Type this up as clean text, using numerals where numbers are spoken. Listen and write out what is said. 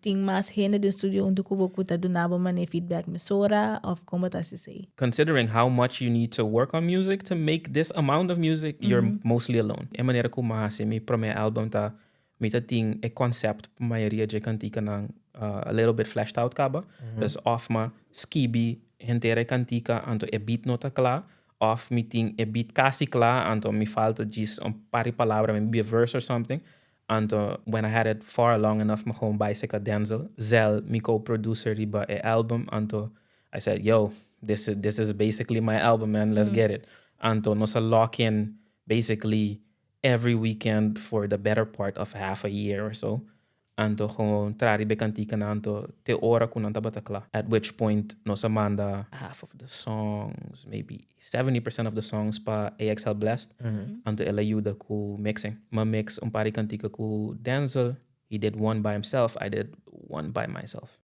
Tin mas hende den studio hunto cu bo cu ta duna bo mane feedback mesora of con bo ta haci esey? Considering how much you need to work on music to make this amount of music, you're mostly alone. E manera cu mi a haci mi prome album ta, mi ta tin e concept pa mayoria dje canticanan a little bit fleshed out caba. Dus of m'a skibi henter e cantica anto e beat no ta cla, of mi tin e beat casi cla anto mi falta djis un par di palabra, maybe a verse or something. Anto when I had it far along enough mi gewoon bai seca Denzel, Zel, mi co-producer riba e album, anto I said, "Yo, this is basically my album, man, let's get it." Anto nos a lock in basically every weekend for the better part of half a year or so. Anto gewoon traha riba e canticanan anto te ora cu nan tabata cla. At which point nos a manda half of the songs, maybe 70% of the songs pa AXL Blessed. Anto el a yuda cu mixing. M'a mix un par di cantica cu Denzel. He did one by himself, I did one by myself.